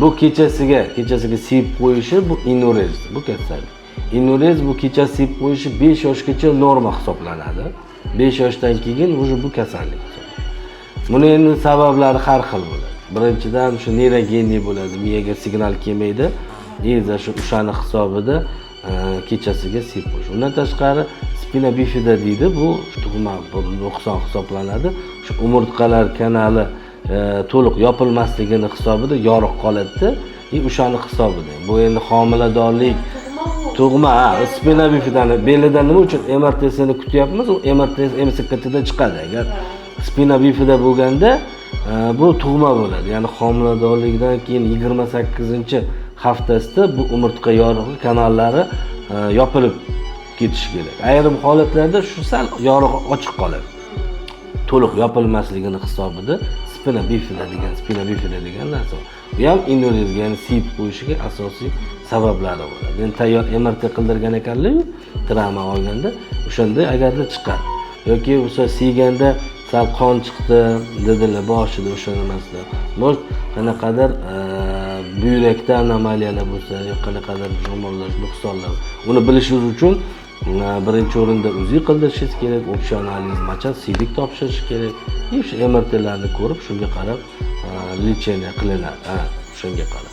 Bu kechasiga siyib qo'yishi, bu энурез, bu kasallik. Энурез, bu kecha siyib qo'yishi 5 yoshgacha norma hisoblanadi. 5 yoshdan keyin уже bu kasallik hisoblanadi. Buni endi sabablari har xil bo'ladi. Birinchidan, shu нейрогенный bo'ladi, miyaga signal kelmaydi и за shu o'shani hisobida kechasiga siyib qo'yish. Undan tashqari, спина бифида deydi, bu tug'ma bir nuqson hisoblanadi. Shu umurtqalar kanali to'liq yopilmasligini hisobida yoriq qoladida и o'shani hisobida. Bu endi homiladorlik, tug'ma, ha, спина бифида ni belida nima uchun MRTsini kutyapmiz? U MRT, МСКТda chiqadi. Agar спина бифида bo'lganda, bu tug'ma bo'ladi. Ya'ni homiladorlikdan keyin 28-haftasida bu umurtqa yorig'i kanallari yopilib ketishi kerak. Ayrim holatlarda shu sal yorig'i ochiq qoladi. To'liq yopilmasligini hisobida спина бифида degan narsa bor. Bu ham энурез ga, ya'ni siyib qo'yishiga asosiy sabablari bo'ladi. Endi tayyor MRT qildirgan ekanlar, travma olganda o'shanda agarda chiqadi. Yoki o'sha siyganda sal qon chiqdi dedilar boshida, o'sha nimasida. Может, qanaqadir buyrakda anomaliyalar bo'lsa yo qanaqadir shamollash nuqsonlar. Uni bilishingiz uchun birinchi o'rinda УЗИ qildirishingiz kerak, общий анализ моча, siydik topshirish kerak. И o'sha MRTlarni ko'rib, shunga qarab лечение qilinadi. Ha, shunga qarab.